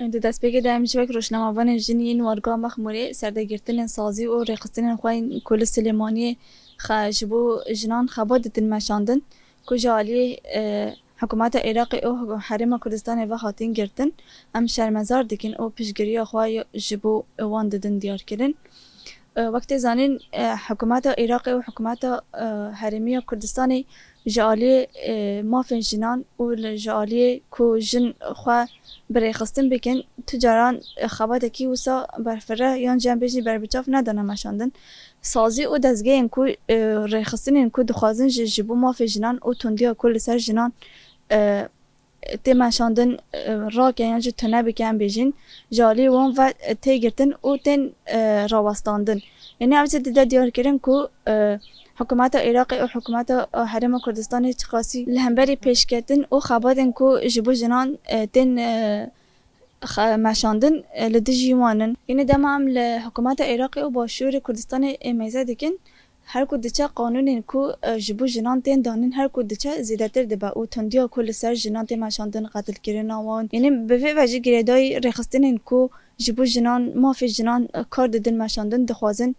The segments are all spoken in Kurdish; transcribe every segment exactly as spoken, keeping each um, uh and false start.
Di destpêkê de em ji wek rojnamevanên jin yên warga Mexmûrê serdegirtinên sazî û rêxistinên xwe yên ku li Silêmaniyê xe-, ji bo jinan xebat ditin meşandin, ku ji aliyê, e, hikûmeta Iraqê û Herêma Kurdistanê ve hatin girtin, em şermezar dikin û piştgiriya xwe ji bo wan didin diyarkirin. E, wek tê zanîn, e, hikûmeta Iraqê û hikûmeta, e, Herêmiya Kurdistanê ji aliyê, e, mafên jinan û li, ji aliyê ku jin xwe bi rêxistin bikin, tu caran, e, xebatekî wisa berfireh yan jî em bêjin berbiçav nedane meşandin. Sazî û dezgehên ku, e, rêxistinên ku dixwazin ji, ji bo mafê jinan û tundiya ku li ser jinan, e, tê meşandin, e, rake yan jî tune bike em bêjin, ji alî wan ve, e, tê girtin û tên, e, rawestandin. Yanî ev jî dide diyarkirin ku, e, hikûmeta Iraqê û hikûmeta, e, Herêma Kurdistanê çiqasî li hemberî pêşketin û xebatên ku ji bo jinan, e, tên, e, xe-, meşandin, e, li dijî wan in. Yanî dema em li hikûmeta Iraqê û Başûrê Kurdistanê, e, mêze dikin, her ku diçe qanûnên ku, e, ji bo jinan tên danîn, her ku diçe zêdetir dibe û tundiya ku li ser jinan tê meşandin, qetilkirina wan. Yanî bi vê ve jî girêdayî rêxistinên ku ji bo jinan, mafê jinan, e, kar didin meşandin, dixwazin,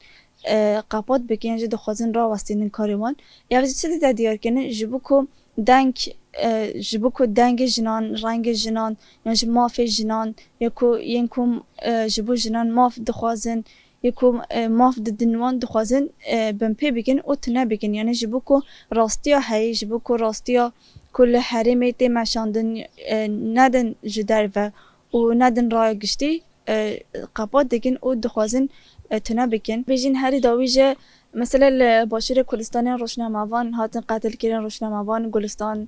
e, qepat bikin yan jî dixwazin rawestînin karê wan. Ya jî çi dide diyarkirin? Ji bo ku deng, e, ji bo ku dengê jinan, rengê jinan, yan jî mafê jinan, ya ku yên ku, e, ji bo jinan maf dixwazin, yê ku, e, maf didin wan dixwazin, e, binpê bikin û tune bikin. Yanî ji bo ku rastiya heyî, ji bo ku rastiya ku li herêmê tê meşandin, e, nedin ji derve û nedin raya giştî, e, qepat dikin û dixwazin, e, tune bikin. Bêjin herî dawî jî, mesela li Başûrê Kurdistanê rojnamevan hatin qetilkirin, rojnamevan Gulistan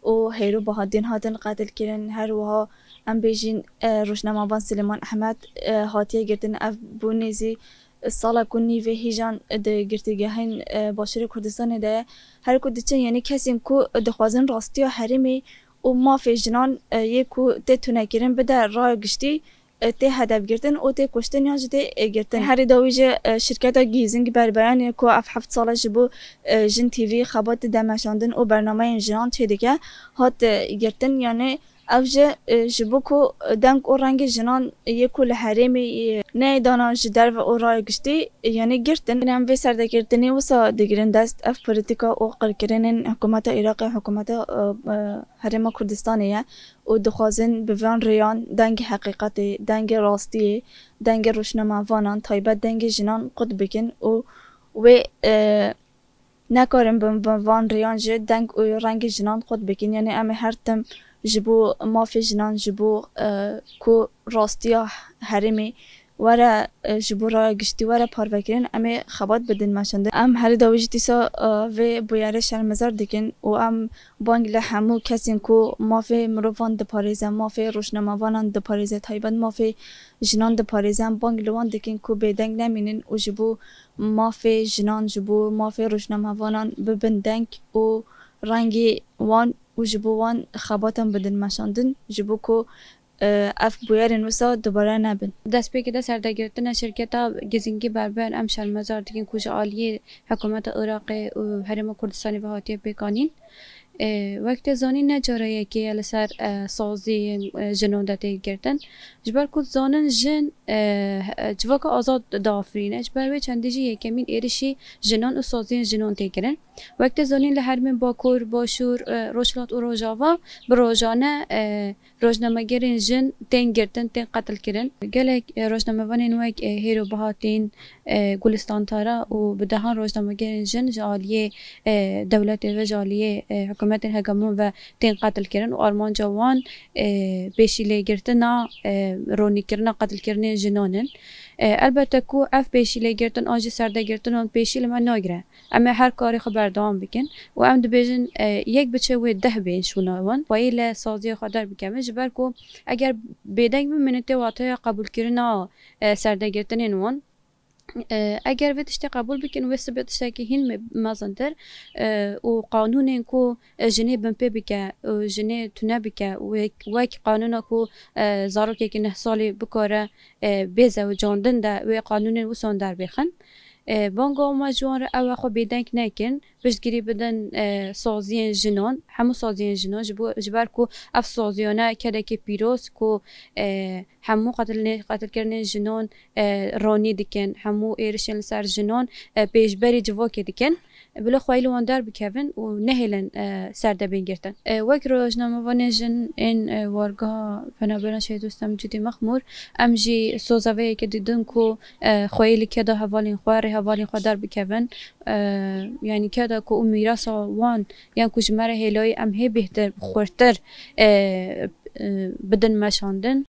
û Hêro Bahattin hatin qetilkirin. Her wiha em bêjin, e, rojnamevan Silêman Ehmed, e, hatiye girtin. Ev bû nêzî sala ku nîvê hîjan di girtîgehên, e, Başûrê Kurdistanê de ye. Her ku diçin, yanî kesên ku dixwazin rastiya herêmê û mafê jinan, e, yê ku tê tunekirin bide raya giştî, e, tê hedef girtin û tê kuştin yan jî tê, e, girtin. Herî dawî jî, e, şirketa Gîzing Berberan yê ku ev heft sal e ji bo, e, Jin T V xebat dide meşandin û bernameyên jinan çêdike, hat, e, girtin. Yanî ev jî, e, ji bo ku deng û rengê jinan yê ku li herêmê, e, neyê dana ji derve û raya giştî, e, yanî girtin. Em vê serdegirtinê wisa digirin dest, ev polîtîka û qirkirinên hikûmeta Iraqê, hikûmeta, e, e, Herêma Kurdistanê ye û dixwazin bi van rêyan dengê heqîqetê, dengê rastiyê, dengê rojnamevanan, taybet dengê jinan qut bikin û wê, e, nekarin bi, bi van rêyan jî deng û rengê jinan qut bikin. Yanî em ê her tim ji bo mafê jinan, ji bo, e, ku rastiya herêmê were, e, ji bo raya giştî were parvekirin, em ê xebat bidin meşandin. Em herî dawî jî dîsa, e, vê bûyerê şermezar dikin û em bang li hemû kesên ku mafê mirovan diparêze, mafê rojnamevanan diparêze, taybet mafê jinan diparêze, em bang li wan dikin ku bêdeng nemînin û ji bo mafê jinan, ji bo mafê rojnamevanan bibin deng û rengê wan û ji bo wan xebatan bidin meşandin, ji bo ku, e, ev bûyerên wisa dubare nebin. Destpêkê de serdegirtina şirketa Gizingî Berber em şermezar dikin ku ji aliyê hikûmeta Iraqê û Herêma Kurdistanê ve hatiye pêkanîn. E, wek tê zanîn ne cara yekê ye li ser, e, saziyên, e, jinan de tê girtin. Ji ber ku dizanin jin, e, he-, civaka azad diafirîne. Ji ber wê çendî jî yekemîn êrişî jinan û saziyên jinan tê kirin. Wek tê zanîn li hermên Bakur, Başûr, e, Rojhilat û Rojava bi rojane, e, rojnamegerên jin tên girtin, tên qetilkirin. Gelek, e, rojnamevanên wek, e, Hêro Bahattin, e, Gulistan Tara û bi dehan rojnamegerên jin ji aliyê, e, dewletê ve, ji aliyê, e, hikûmetên hegemon ve tên qetilkirin û armanca wan, e, pêşîlêgirtina, e, ronîkirina qetilkirinên jinan in. E, elbette ku ev pêşîlêgirtin an jî serdegirtinan pêşî li me nagire. Em ê her karê xwe berdewam bikin û em dibêjin, e, yek biçe wê deh bên şûna wan, xweyî li saziya xwe derbikevin, ji ber ku eger bêdeng bimînin tê wateya qebûlkirina, e, serdegirtinên wan. E, eger vê tiştê qebûl bikin, wê sibe tiştekî hîn me-, mezintir, e, û qanûnên ku, e, jinê binpê bike û jinê tune bike, wek, wek qanûna ku, e, zarokekî neh salî bikare, e, bê zewicandin de wê qanûnên wisa derbêxin. E, banga me ji wan re ew e xwe bêdeng nekin, piştgirî bidin, e, saziyên jinan, hemû saziyên jinan, ji bo, ji ber ku ev saziyane kedekê pîroz ku, e, hemû qetilnê-, qetilkirinên jinan, e, ranî dikin, hemû êrişên li ser jinan, e, pêşberî civakê dikin. Bila xweyî li wan derbikevin û nehêlin, e, ser de bên girtin. E, wek rojnamevanên jin ên, e, wargeha Penaberên Şehîd Rustem Cûdî Mexmûr, em jî soza vê yekê didin ku, e, xweyî li keda hevalên xwe, rê hevalên xwe derbikevin. E, yanî keda ku û mîrasa wan, yan ku ji me re hêlayî, em hê bêhtir, xurtir, e, e, bidin meşandin.